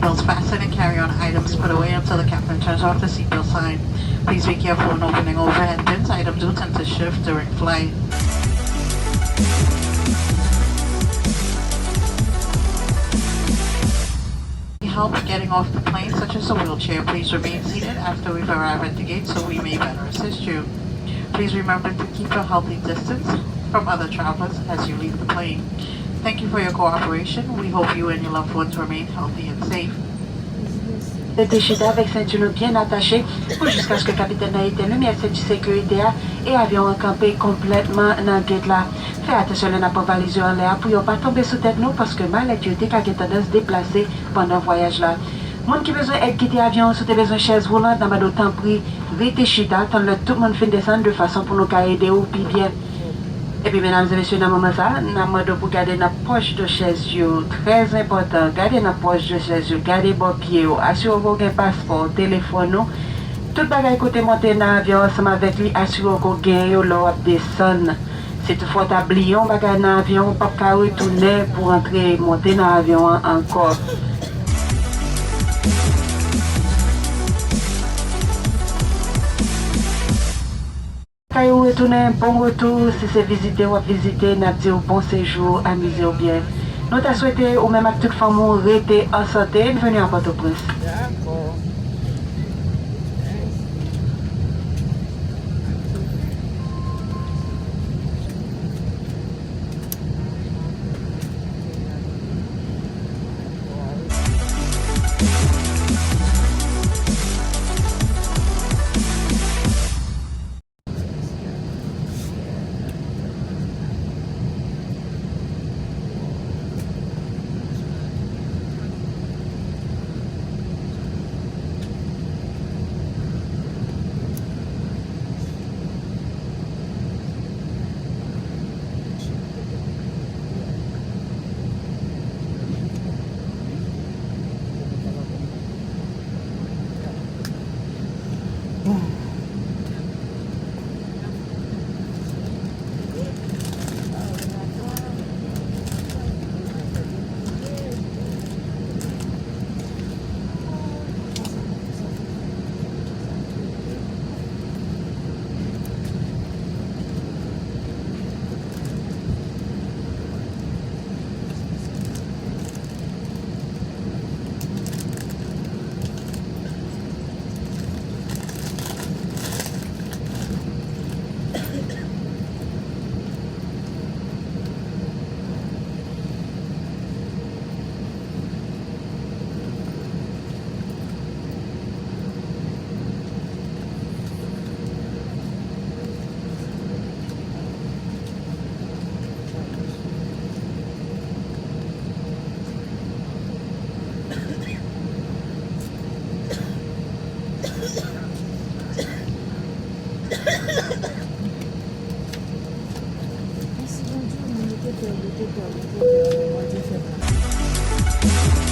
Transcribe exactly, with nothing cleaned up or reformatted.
Belts fasten and carry-on items put away until the captain turns off the seatbelt sign. Please be careful when opening overhead bins. Items do tend to shift during flight. Help getting off the plane, such as a wheelchair. Please remain seated after we've arrived at the gate so we may better assist you. Please remember to keep a healthy distance from other travelers as you leave the plane. Thank you for your cooperation. We hope you and your loved ones remain healthy and safe. Rete chita avèk senti nou byen atache pou jiskaske kapitèn nan etenn limyè senti sekirite a e avyon an kanpe konplètman nan gate la. Fè atansyon lè n ap pran valiz yo anlè a pou yo pa tonbe sou tèt nou, paske malèt yo te ka gen tandans deplase pandan vwayaj la. Moun ki bezwen èd kite avyon an, si w te bezwen chèz woulant, n ap mande w tanpri rete chita, tann lè tout moun fin desann, de fason pou nou ka ede w pi byen. Epi medam e mesye, nan moman sa a, n ap mande w pou gade nan pòch do chèz yo, trè enpòtan, gade nan pòch do chèz yo, gade bò pye w, asire w ke w gen paspò w, telefòn ou, tout bagay ke w te monte nan avyon ansanm avèk li, asire w ke w genyen yo lè w ap desann. Si toutfwa w ta bliye yon bagay nan avyon, ou p ap ka retounen pou w antre monte nan avyon an ankò. Kay ou retounen, bon retou. Si se vizite w ap vizite, n ap di w bon sejou, amize w byen. Nou ta swete ou menm ak tout fanmi w rete an sante. Byenveni a Pòtoprens. Dakò. Mèsi Bondye, moun yo te pè, yo te pè, yo te pè, men Bondye fè pou mwen.